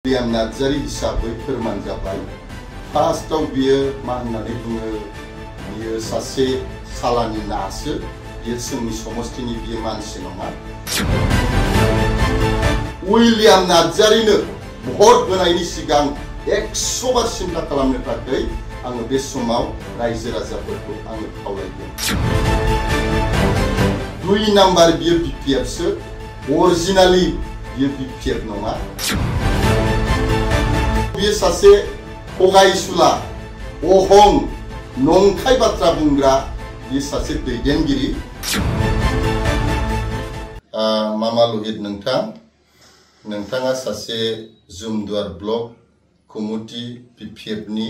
William Narzari हिसाबै फोरमान जाबाय। फार्स्टआव बियो मा होननानै बुङो, बियो सासे सालानि नासो, बियो जोंनि समस्तिनि बियो मानसि नङा। उइलियाम नार्जारिनो भट होनायनि सिगां 100 बार सिन्था खालामनो थाखाय आङो बे समाव रायजो राजाफोरखौ आङो खावलायदों। 2 नाम्बार बियो BPF सो, अरिजिनालि बियो BPF नङा। बियो सासे थगायसुला, अहं, नंखाय बाथ्रा बुंग्रा, बियो सासे दैदेनगिरि। मामा लहित नोंथाङा सासे जुमदुवार ब्लक कमिटि BPF नि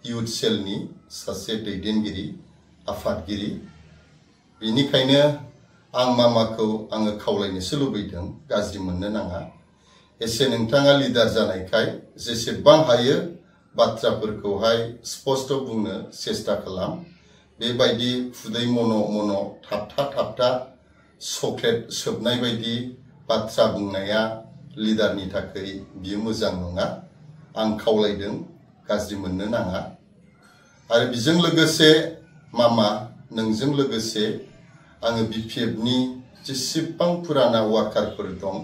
इउथ सेलनि सासे दैदेनगिरि, आफादगिरि। बेनिखायनो आं मामाखौ आङो खावलायनोसो लुबैदों, गाज्रि मोननो नाङा। एसे नोंथाङा लिडार जानायखाय जेसेबां हायो बाथ्राफोरखौहाय स्पष्ट बुंनो सेस्था खालाम। बेबायदि खुदै मन' थाबथा चकलेट सोबनाय बायदि बाथ्रा बुंनाया लिडारनि थाखाय बियो मोजां नङा। आं खावलायदों, गाज्रि मोननो नाङा। आरो बिजों लोगोसे मामा, नोंजों लोगोसे आङो BPF नि जेसेबां पुराना वार्कारफोर दं,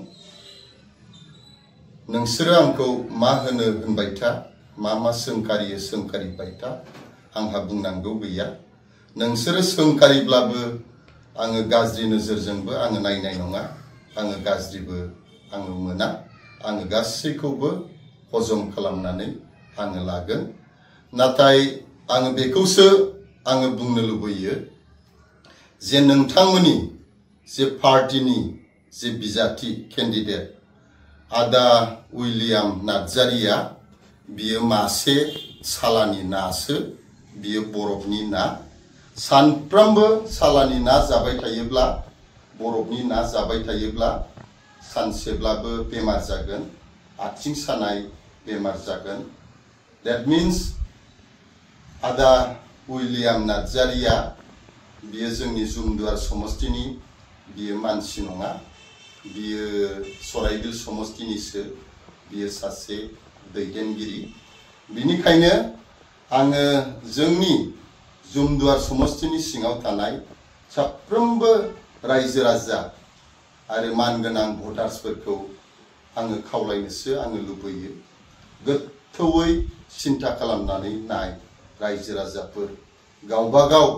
नोंसोरो आंखौ मा होनो होनबाय था, मा सोंखारिबाय था, आंहा बुंनांगौ गैया। नोंसोरो सोंखारिब्लाबो आङो गाज्रि नोजोरजोंबो आङो नायनाय नङा, आङो गाज्रिबो आङो मोना। आङो गासैखौबो हजम खालामनानै आङो लागोन। नाथाय आङो बेखौसो आङो बुंनो लुबैयो जे नोंथांमोननि जे पार्टीनि जे बिजाथि केन्डिडेट आदा उइलियाम नार्जारिया, बियो मासे सालानि नासो, बियो बरफनि ना। सानफ्रोमबो सालानि ना जाबाय थायोब्ला, बरफनि ना जाबाय थायोब्ला सानसेब्लाबो बेमार जागोन, आथिं सानाय बेमार जागोन। That means आदा उइलियाम नार्जारिया बियो जोंनि जुमदुवार समस्तिनि बियो मानसि नङा। बियो सराइबिल समस्तिनिसो, बियो सासे दैदेनगिरि। बिनिखायनो आङो जोंनि जुमदुवार समस्तिनि सिङाव थानाय साफ्रोमबो रायजो राजा आरो मानगोनां भटार्सफोरखौ आङो खावलायनोसो आङो लुबैयो। गोथौयै सिन्था खालामनानै नाय रायजो राजाफोर, गावबागाव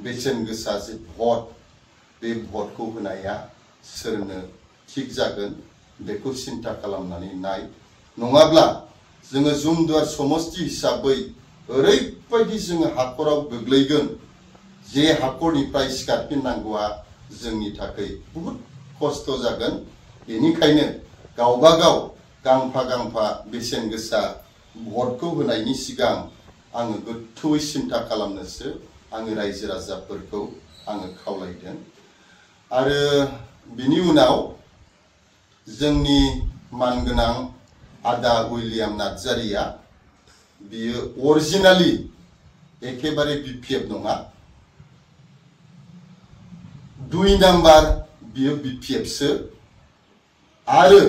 बेसेन गोसा जे भट, बे भटखौ होनाया सोरनो थिग जागोन बेखौ सिन्था खालामनानै नाय। नङाब्ला जोङो जुमदुवार समस्ति हिसाबै ओरैबायदि जोङो हाखराव गोग्लैगोन, जे हाखरनिफ्राय सिखारफिननांगौआ जोंनि थाखाय बुहुद खस्थ' जागोन। बेनिखायनो गावबागाव गांफा बेसेन गोसा भटखौ होनायनि सिगां आङो गोथौयै सिन्था खालामनोसो आङो रायजो राजाफोरखौ आङो खावलायदों। आरो बिनि उनाव जोंनि मानगोनां आदा उइलियाम नार्जारिया, बियो अरिजिनालि एखेबारे BPF नङा। 2 नाम्बार बियो BPF सो। आरो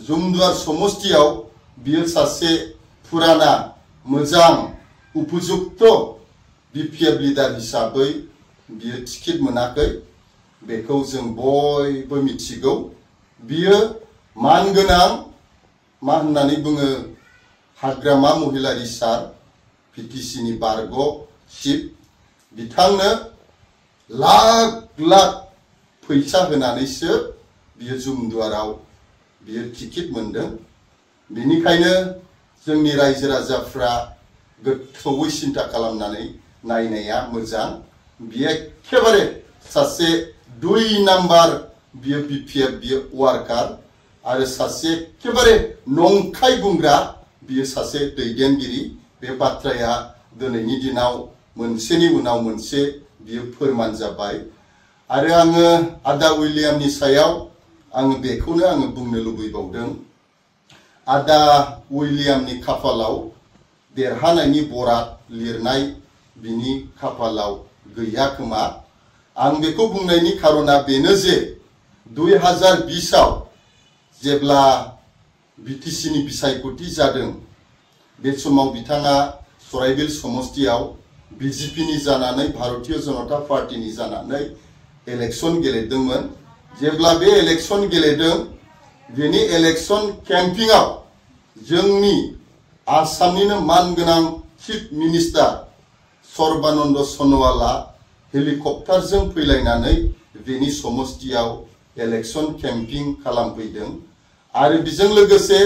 जुमदुवार समस्तियाव बियो सासे पुराना मोजां उपयुक्त BPF लिडार हिसाबै बियो टिकेट मोनाखै, बेखौ जों बयबो मिथिगौ। बियो मानगोनां मा होननानै बुङो, हाग्रामा महिलारि सार, PTC नि बारग' चिफ, बिथांनो लाख फैसा होनानैसो बियो जुमदुवाराव बियो टिकेट मोनदों। बेनिखायनो जोंनि रायजो राजाफ्रा गोथौयै सिन्था खालामनानै नायनाया मोजां। बियो एखेबारे सासे 2 नाम्बार बियो BPF, बियो वार्कार, आरो सासे एखेबारे नंखाय बुंग्रा, बियो सासे दैदेनगिरि। बे बाथ्राया दिनैनि दिनाव मोनसेनि उनाव मोनसे बियो फोरमान जाबाय। आरो आङो आदा उइलियामनि सायाव आङो बेखौनो आङो बुंनो लुबैबावदों, आदा उइलियामनि खाफालाव देरहानायनि बराद लिरनाय बिनि खाफालाव गैया खोमा। आं बेखौ बुंनायनि खारना बेनो जे 2020 आव जेब्ला बिटिसिनि बिसायख'थि जादों बे समाव बिथाङा सराइबिल समस्तियाव बिजेपिनि जानानै भारतीय जनता पार्टीनि जानानै इलेक्शन गेलेदोंमोन जेब्ला बे इलेक्शन गेलेदों बेनि इलेक्शन कैंपिंआव जोंनि आसामनिनो मानगोनां चीफ मिनिस्टार सर्बानन्द सनोवाला हेलिकप्टारजों फैलायनानै बेनि समस्तियाव इलेक्शन कैंपिं खालामफैदों आरो बिजों लोगोसे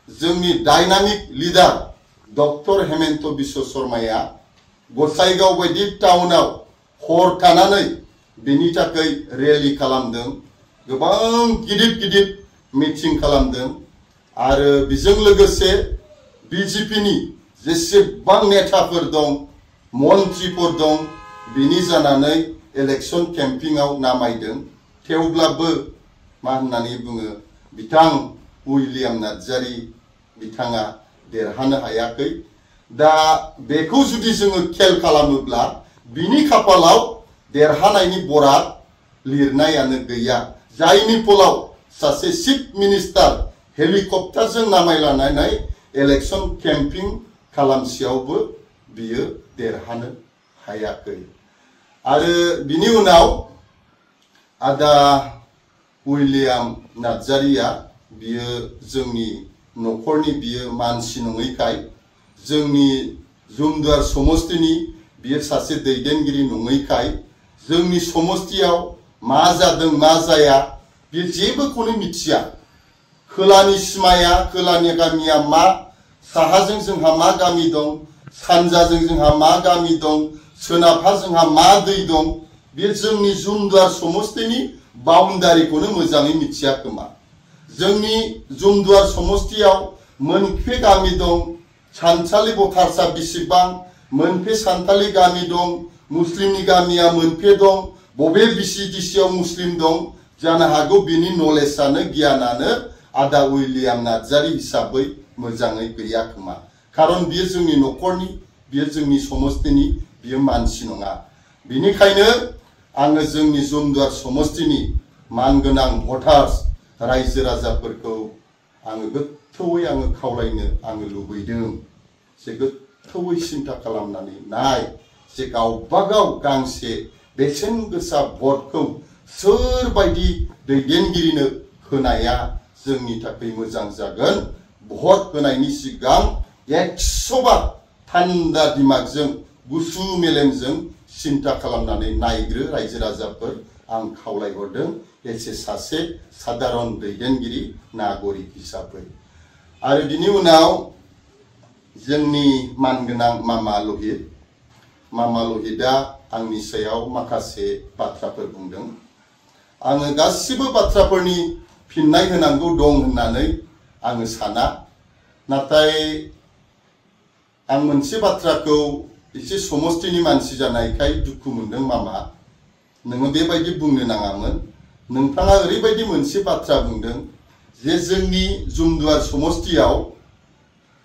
जोंनि dynamic leader doctor Hemanta Biswa शर्माया गसाइगाव बायदि टाउनाव हर थानानै बेनि थाखाय रैली खालामदों गोबां गिदिर मिटिं खालामदों आरो बिजों लोगोसे बीजेपीनि जेसेबां नेताफोर दं मन्त्रिफोर दं बिनि जानानै इलेक्शन कैंपिंआव नामायदों थेवब्लाबो मा होननानै बुङो बिथां उइलियाम नार्जारी बिथाङा देरहानो हायाखै दा बेखौ जुदि जोङो खेल खालामोब्ला बिनि खाफालाव देरहानायनि बराद लिरनायानो गैया जायनि फलाव सासे चीफ मिनिस्टार हेलिकप्टारजों नामायलानानै इलेक्शन कैंपिं खालामसेयावबो बियो देरहानो हायाखै आरो बिनि उनाव आदा उइलियाम नार्जारीया बियो जोंनि नखरनि बियो मानसि नङैखाय जोंनि जुमदुवार समस्तिनि बियो सासे दैदेनगिरि नङैखाय जोंनि समस्तियाव मा जादों मा जाया बे जेबोखौनो मिथिया खोलानि सिमाया खोलानि गामिया मा साहाजों जोंहा मा गामि दं सानजाजों जोंहा मा गामि दं सोनाबहा जोंहा मा दै दं बे जोंनि जुमदुवार समस्तिनि बाउन्डारिखौनो मोजाङै मिथिया खोमा जोंनि जुमदुवार समस्तियाव मोनबे गामि दं सानथालि भटार्सआ बेसेबां मोनबे सानथालि गामि दं मुस्लिमनि गामिया मोनबे दं बबे बिसिडिसियाव मुस्लिम दं जानो हागौ बिनि नलेजआनो गियानानो आदा उइलियाम नार्जारी हिसाबै मोजाङै गैया खोमा खारन बियो जोंनि नखरनि बियो जोंनि समस्तिनि बियो मानसि नङा बिनिखायनो आङो जोंनि जुमदुवार समस्तिनि मानगोनां भटार्स रायजो राजाफोरखौ आङो गोथौयै आङो खावलायनो आङो लुबैदों जे गोथौयै सिन्था खालामनानै नाय जे गावबागाव गांसे बेसेन गोसा भटखौ सोरबायदि दैदेनगिरिनो होनाया जोंनि थाखाय मोजां जागोन भट होनायनि सिगां 100 बार थान्दा दिमागजों गुसु मेलेमजों सिन्था खालामनानै नायग्रो रायजो राजाफोर आं खावलायहरदों एसे सासे साधारन दैदेनगिरि नागरिक हिसाबै आरो बिनि उनाव जोंनि मानगोनां मामा लहितआ आंनि सायाव माखासे बाथ्राफोर बुंदों आङो गासिबो बाथ्राफोरनि फिननाय होनांगौ दं होननानै आङो साना नाथाय आं मोनसे बाथ्राखौ एसे समस्तिनि मानसि जानायखाय दुखु मोनदों मामा नोङो बेबायदि बुंनो नाङामोन नोंथाङा ओरैबायदि मोनसे बाथ्रा बुंदों जे जोंनि जुमदुवार समस्तियाव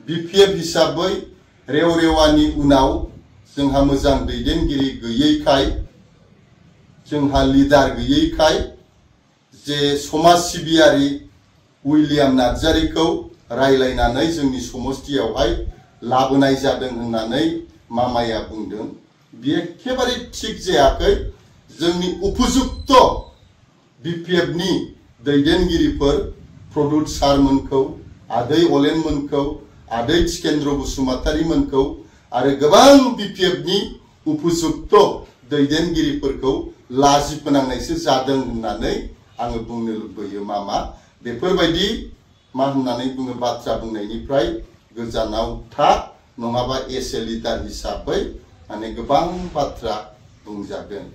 बिपिएफ हिसाबै रेवरेवानि उनाव जोंहा मोजां दैदेनगिरि गैयैखाय जोंहा लिडार गैयैखाय जे समाज सिबियारि उइलियाम नार्जारीखौ रायलायनानै जोंनि समस्तियावहाय लाबोनाय जादों होननानै मामाया बुंदों बे एखेबारे थिक जायाखै जोंनि उपयुक्त बिपिएफनि दैदेनगिरिफोर प्रदुत सारमोनखौ आदै अलेनमोनखौ आदै टिकेन्द्र बसुमतारीमोनखौ आरो गोबां बिपिएफनि उपयुक्त दैदेनगिरिफोरखौ लाजि फोनांनायसो जादों होननानै आङो बुंनो लुबैयो मामा बेफोरबायदि मा होननानै बुङो बाथ्रा बुंनायनिफ्राय गोजानाव था नङाबा एसे लिडार हिसाबै माने गोबां बाथ्रा बुंजागोन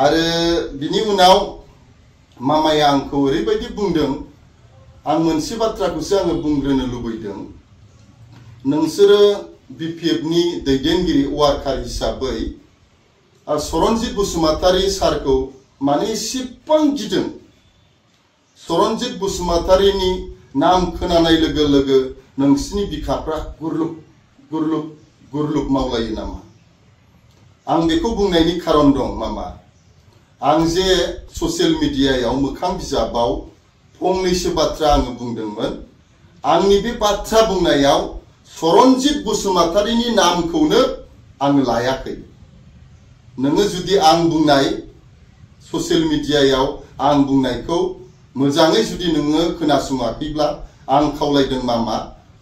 आरो बिनि उनाव मामाया आंखौ ओरैबायदि बुंदों आं मोनसे बाथ्राखौसो आङो बुंग्रोनो लुबैदों नोंसोरो बिपिएफनि दैदेनगिरि वार्कार हिसाबै सरनजित बसुमतारी सारखौ माने एसेबां गिदों सरनजित बसुमतारीनि नाम खोनानाय लोगो लोगो नोंसिनि बिखाफ्रा गुरलुब मावलायो नामा आं बेखौ बुंनायनि खारन दं मामा आं जे ससियेल मिडियायाव मोखां बिजाबाव फंनैसो बाथ्रा आङो बुंदोंमोन आंनि बे बाथ्रा बुंनायाव सरनजित बसुमतारीनि नामखौनो आं लायाखै। नोङो जुदि आं बुंनाय ससियेल मिडियायाव आं बुंनायखौ मोजाङै जुदि नोङो खोनासङाखैब्ला आं खावलायदों मामा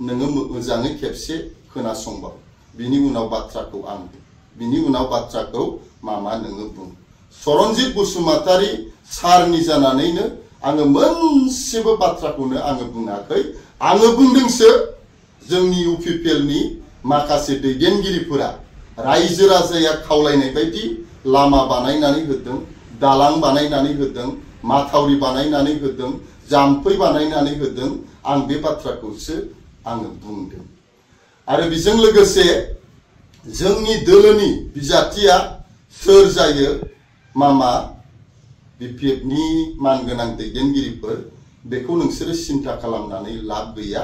नोङो मोजाङै खेबसे खोनासंबाव। बिनि उनाव बाथ्राखौ मामा नोङो बुं। सरनजित बसुमतारी सारनि जानानैनो आङो मोनसेबो बाथ्राखौनो आङो बुङाखै। आङो बुंदोंसो जोंनि इउपिपिएलनि माखासे दैदेनगिरिफोरा रायजो राजाया खावलायनाय बायदि लामा बानायनानै होदों, दालां बानायनानै होदों, माथावरि बानायनानै होदों, जाम्फै बानायनानै होदों। आं बे बाथ्राखौसो आङो बुंदों। आरो बेजों लोगोसे जोंनि दोलोनि बिजाथिया सोर जायो मामा बिपिएफनि मानगोनां दैदेनगिरिफोर बेखौ नोंसोरो सिन्था खालामनानै लाब गैया।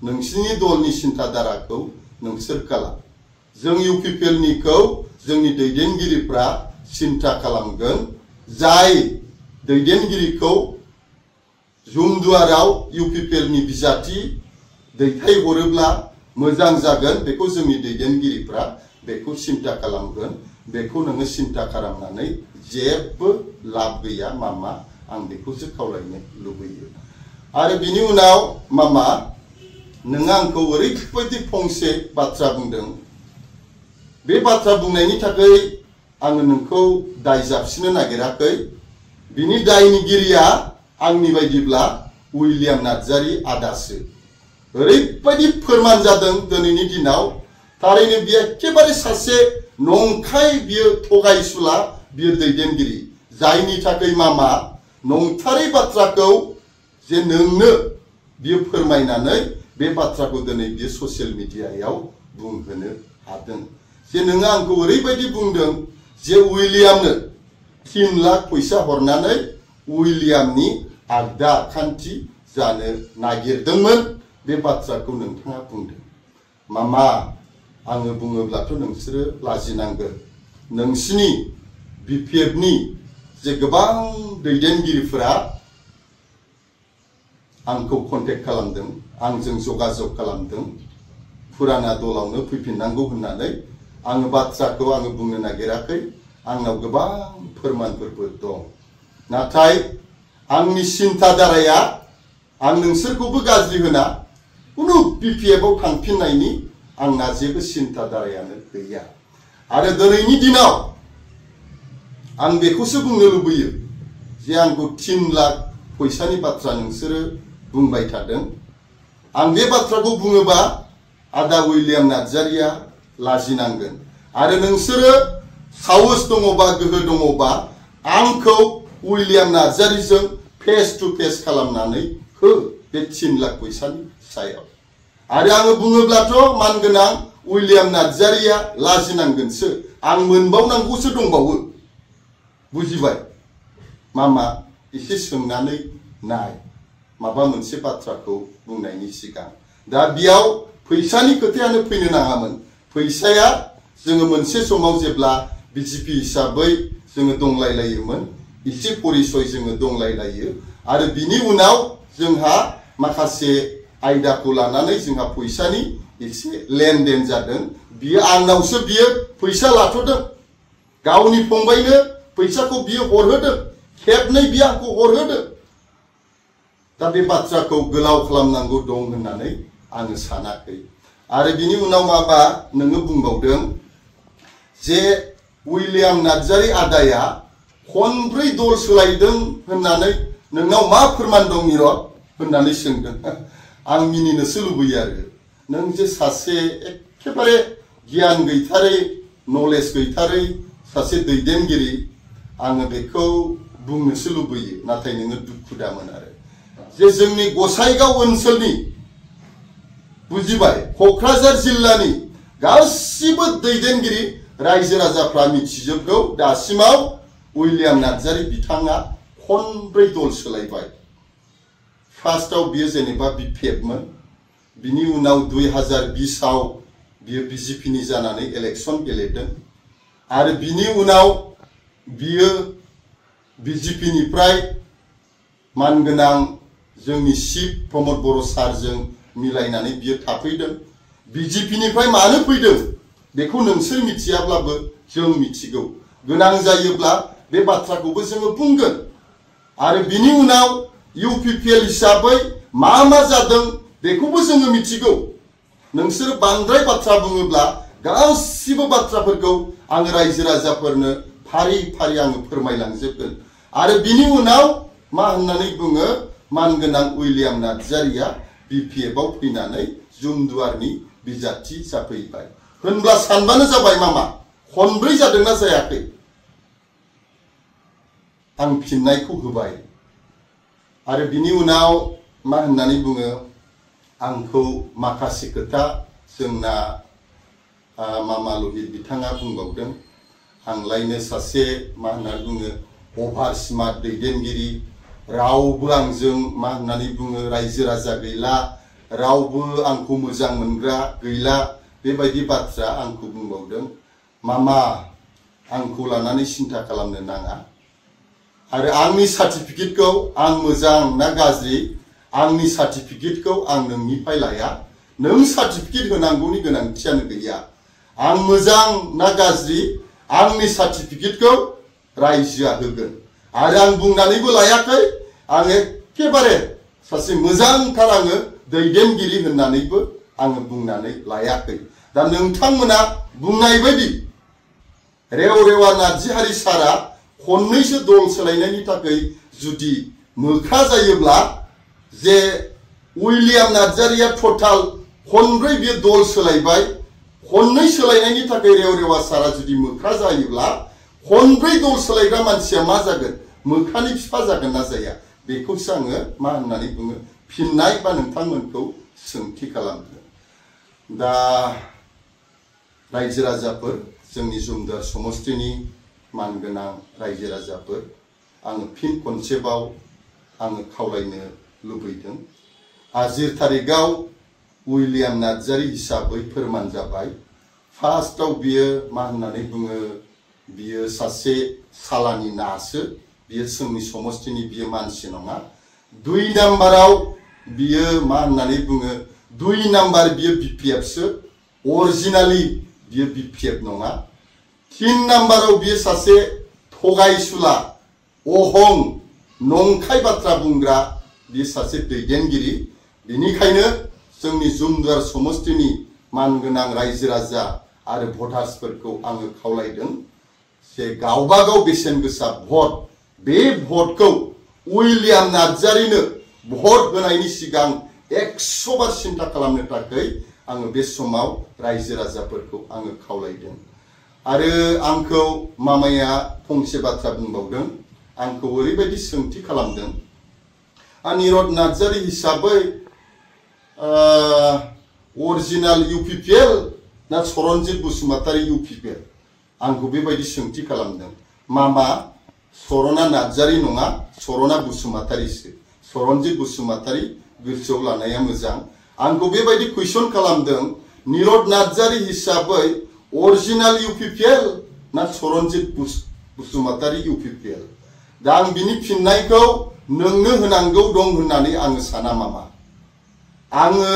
नोंसिनि दलनि सिन्थाधाराखौ नोंसोर खालाम। जों इउपिपिएलनिखौ जोंनि दैदेनगिरिफ्रा सिन्था खालामगोन। जाय दैदेनगिरिखौ जुमदुवाराव इउपिपिएलनि बिजाथि दैथायहरोब्ला मोजां जागोन बेखौ जोंनि दैदेनगिरिफ्रा बेखौ सिन्था खालामगोन। बेखौ नोङो सिन्था खालामनानै जेबो लाब गैया मामा। आं बेखौसो खावलायनो लुबैयो। आरो बिनि उनाव मामा नोङो आंखौ ओरैबायदि फंसे बाथ्रा बुंदों। बे बाथ्रा बुंनायनि थाखाय आङो नोंखौ दाय जाबसिनो नागिराखै। बिनि दायनिगिरिया आंनि बायदिब्ला उइलियाम नार्जारी आदासो। ओरैबायदि फोरमान जादों दिनैनि दिनाव थारैनो बियो एखेबारे सासे नंखाय बियो थगायसुला बियो दैदेनगिरि। जायनि थाखाय मामा नंथारै बाथ्राखौ जे नोंनो बियो फोरमायनानै बे बाथ्राखौ दिनै बियो ससियेल मिडियायाव बुंहोनो हादों। जे नोङो आंखौ ओरैबायदि बुंदों जे उइलियामनो 3 लाख फैसा हरनानै उइलियामनि आगदा आखान्थि जानो नागिरदोंमोन। बे बाथ्राखौ नोंथाङा बुंदों। मामा आङो बुङोब्लाथ' नोंसोरो लाजिनांगोन। नोंसिनि बिपिएफनि जे गोबां दैदेनगिरिफोरा आंखौ कन्टेक्ट खालामदों, आंजों जगाजग खालामदों फुराना दलावनो फैफिननांगौ होननानै। आङो बाथ्राखौ आङो बुंनो नागिराखै। आंनाव गोबां फोरमानफोरबो दं। नाथाय आंनि सिन्थाधाराया आं नोंसोरखौबो गाज्रि होना कुनु बिपिएफआव थांफिननायनि आंना जेबो सिन्थाधारायानो गैया। आरो दिनैनि दिनाव आं बेखौसो बुंनो लुबैयो जे आंखौ 3 लाख फैसानि बाथ्रा नोंसोरो बुंबाय थादों। आं बे बाथ्राखौ बुङोबा आदा उइलियाम नार्जारीया लाजिनांगोन। आरो नोंसोरो साहस दङबा गोहो दङबा आंखौ उइलियाम नार्जारीजों फेस टु फेस खालामनानै हो बे 3 लाख फैसानि सायाव। आरो आङो बुङोब्लाथ' मानगोनां उइलियाम नार्जारीया लाजिनांगोनसो। आं मोनबावनांगौसो दंबावो। बुजिबाय मामा एसे सोंनानै नाय माबा मोनसे बाथ्राखौ बुंनायनि सिगां। दा बियाव फैसानि खोथायानो फैनो नाङामोन। फैसाया जोङो मोनसे समाव जेब्ला बिजेपि हिसाबै जोङो दंलायलायोमोन एसे परिचय जोङो दंलायलायो। आरो बिनि उनाव जोंहा माखासे आयदाखौ लानानै जोंहा फैसानि एसे लेनदेन जादों। बियो आंनावसो बियो फैसा लाथ'दों। गावनि फंबायनो फैसाखौ बियो हरहोदों। खेबनै बियो आंखौ हरहोदों। दा बे बाथ्राखौ गोलाव खालामनांगौ दं होननानै आङो सानाखै। आरो बिनि उनाव माबा नोङो बुंबावदों जे उइलियाम नार्जारी आदाया खनब्रै दल सोलायदों होननानै नोंनाव मा फोरमान दं निरद होननानै सोंदों। आं मिनिनोसो लुबैयो। आरो नों जे सासे एखेबारे गियान गैथारै नलेज गैथारै सासे दैदेनगिरि आङो बेखौ बुंनोसो लुबैयो। नाथाय नोङो दुखु दामोन आरो जे जोंनि गसाइगाव ओनसोलनि बुजिबाय क'क्राझार जिल्लानि गासिबो दैदेनगिरि रायजो राजाफ्रा मिथिजोबगौ दासिमाव उइलियाम नार्जारी बिथाङा खनब्रै दल सोलायबाय। फार्स्टआव बियो जेनेबा बिपिएफमोन। बिनि उनाव 2020आव बियो बिजेपिनि जानानै इलेक्सन गेलेदों। आरो बिनि उनाव बियो बिजेपिनिफ्राय मानगोनां जोंनि चिफ प्रमद बर' सारजों मिलायनानै बियो थाफैदों बिजेपिनिफ्राय मानो फैदों बेखौ नोंसोर मिथियाब्लाबो जों मिथिगौ गोनां जायोब्ला बे बाथ्राखौबो जोङो बुंगोन आरो बिनि उनाव UPPL हिसाबै मा जादों बेखौबो जोङो मिथिगौ नोंसोर बांद्राय बाथ्रा बुङोब्ला गासिबो बाथ्राफोरखौ आं रायजो राजाफोरनो फारि फारि आङो फोरमायलांजोबगोन आरो बिनि उनाव मा होननानै बुङो मानगोनां उइलियाम नार्जारिया BPF आव फैनानै जुमदुवारनि बिजाथि जाफैबाय होनब्ला सानबानो जाबाय मामा खनब्रै जादोंना जायाखै आं फिननायखौ होबाय आरो बिनि उनाव मा होननानै बुङो आंखौ माखासे खोथा जोंना मामा लहित बिथाङा बुंबावदों आंलायनो सासे मा होननानै बुङो अभार स्मार्ट दैदेनगिरि रावबो आंजों मा होननानै बुङो रायजो राजा गैला रावबो आंखौ मोजां मोनग्रा गैला बेबायदि बाथ्रा आंखौ बुंबावदों मामा आंखौ लानानै सिन्था खालामनो नाङा आरो आंनि सार्टिफिकेटखौ आं मोजां ना गाज्रि आंनि सार्टिफिकेटखौ आं नोंनिफ्राय लाया नों सार्टिफिकेट होनांगौनि गोनांथियानो गैया आं मोजां ना गाज्रि आंनि सार्टिफिकेटखौ रायजोआ होगोन आरो आं बुंनानैबो लायाखै आं एखेबारे सासे मोजांथार आङो दैदेनगिरि होननानैबो आङो बुंनानै लायाखै दा नोंथांमोना बुंनाय बायदि रेवरेवा नार्जारि सारा खननैसो दल सोलायनायनि थाखाय जुदि मोख्रा जायोब्ला जे उइलियाम नार्जारिया टोटाल खनब्रै बियो दल सोलायबाय खननै सोलायनायनि थाखाय रेवरेवा सारा जुदि मोख्रा जायोब्ला खनब्रै दल सोलायग्रा मानसिया मा जागोन मोख्रानि बिफा जागोन ना जाया बेखौसो आङो मा होननानै बुङो फिननाय बा नोंथांमोनखौ सोंथि खालामदों दा रायजो राजाफोर जोंनि जुमदुवार समस्तिनि मानगोनां रायजो राजाफोर आङो फिन खनसेबाव आङो खावलायनो लुबैदों आजिर तारिखआव उइलियाम नार्जारि हिसाबै फोरमान जाबाय फार्स्टआव बियो मा होननानै बुङो बियो सासे सालानि नासो बियो जोंनि समस्तिनि बियो मानसि नङा 2 नाम्बाराव बियो मा होननानै बुङो 2 नाम्बार बियो BPF सो अरिजिनाली बियो BPF नङा 3 नाम्बाराव बियो सासे थगायसुला अहं नंखाय बाथ्रा बुंग्रा बियो सासे दैदेनगिरि बेनिखायनो जोंनि जुमदुवार समस्तिनि मानगोनां रायजो राजा आरो भटार्सफोरखौ आङो खावलायदों जे गावबा गाव बेसेन गोसा भट बे भटखौ उइलियाम नार्जारिनो भट होनायनि सिगां 100 बार सिन्था खालामनो थाखाय आङो बे समाव रायजो राजाफोरखौ आङो खावलायदों आरो आंखौ मामाया फंसे बाथ्रा बुंबावदों आंखौ ओरैबायदि सोंथि खालामदों अनिरुद्ध नार्जारि हिसाबै अरिजिनाल UPPL ना सरनजित बसुमतारी UPPL आंखौ बेबायदि सोंथि खालामदों मामा सरना नार्जारि नङा सरना बसुमतारीसो सरनजित बसुमतारी गोसोआव लानाया मोजां आंखौ बेबायदि कुइसन खालामदों निरुद्ध नार्जारि हिसाबै अरिजिनाल UPPL ना सरनजित बसुमतारी UPPL दा आं बिनि फिननायखौ नोंनो होनांगौ दं होननानै आङो साना मामा आङो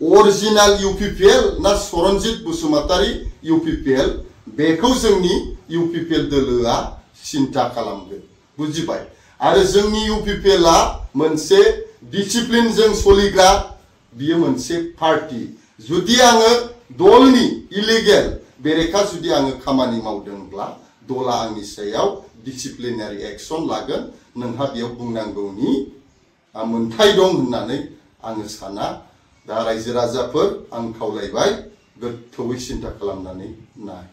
अरिजिनाल UPPL ना सरनजित बसुमतारी UPPL बेखौ जोंनि UPPL दोलोआ सिन्था खालामगोन बुजिबाय आरो जोंनि UPPL आ मोनसे डिसिप्लिनजों सोलिग्रा बियो मोनसे पार्टी जुदि आङो दलनि इलिगेल बेरेखा जुदि आङो खामानि मावदोंब्ला दला आंनि सायाव डिसिप्लिनारि एक्शन लागोन नोंहा बेयाव बुंनांगौनि मोनथाय दं होननानै आङो साना दा रायजो राजाफोर आं खावलायबाय गोथौयै सिन्था खालामनानै नाय